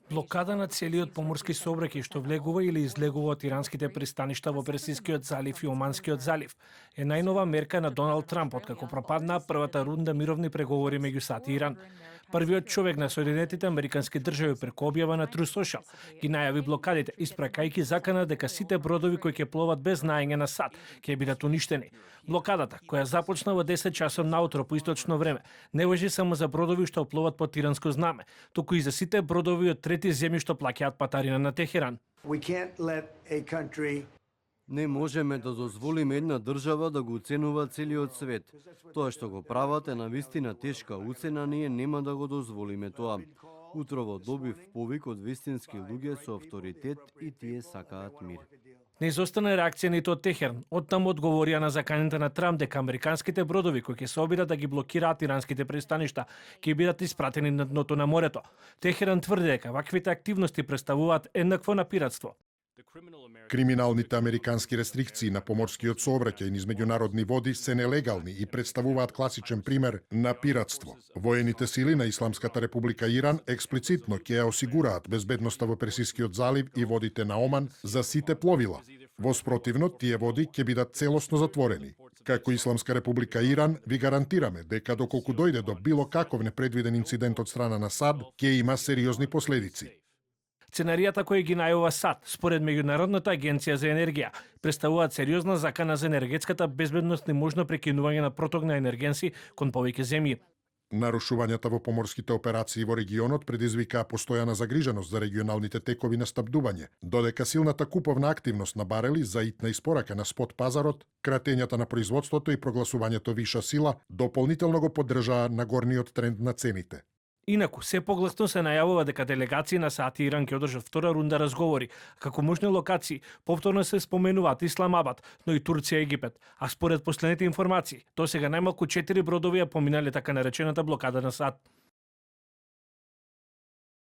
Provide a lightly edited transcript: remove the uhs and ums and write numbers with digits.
Блокада на целиот поморски сообраќај што влегува или излегува од иранските пристаништа во Персискиот залив и Оманскиот залив е најнова мерка на Доналд Трамп откако пропадна првата рунда мировни преговори меѓу САД и Иран. Првиот човек на Соединетите Американски држави преку објава на True Social ги најави блокадите, испракајќи закана дека сите бродови кои ќе пловат без знаење на САД ќе бидат уништени. Блокадата, која започна во 10 часот наутро по источно време, не важи само за бродови што пловат под иранско знаме, туку и за сите бродови од трети земји што плаќаат патарина на Техеран. Не можеме да дозволиме една држава да го уценува целиот свет. Тоа што го прават е навистина тешка уцена, ние нема да го дозволиме тоа. Утрово добив повик од вистински луѓе со авторитет и тие сакаат мир. Не изостана реакција ниту од Техеран. Оттаму одговорија на заканите на Трамп дека американските бродови кои ќе се обидат да ги блокираат иранските пристаништа ќе бидат испратени на дното на морето. Техеран тврди дека ваквите активности представуваат еднакво на пиратство. Криминалните американски рестрикции на поморскиот сообраќај низ меѓународни води се нелегални и представуваат класичен пример на пиратство. Воените сили на Исламската република Иран експлицитно ќе ја осигураат безбедноста во Персискиот залив и водите на Оман за сите пловила. Во спротивно, тие води ќе бидат целосно затворени. Како Исламска република Иран, ви гарантираме дека доколку дојде до било каков непредвиден инцидент од страна на САД, ќе има сериозни последици. Сценаријата кои ги најава САД, според Меѓународната агенција за енергија, представуваат сериозна закана за енергетската безбедност и можно прекинување на проток на енергенси кон повеќе земји. Нарушувањата во поморските операции во регионот предизвикаа постојана загриженост за регионалните текови на снабдување, додека силната куповна активност на барели за итна испорака на спот пазарот, кратењата на производството и прогласувањето виша сила дополнително го поддржаа нагорниот тренд на цените. Инаку, се погласно се најавува дека делегации на САД и Иран ќе одржат втора рунда разговори, како можни локации повторно се споменуваат Исламабад, но и Турција и Египет, а според последните информации, до сега најмалку 4 бродови ја поминале така наречената блокада на САД.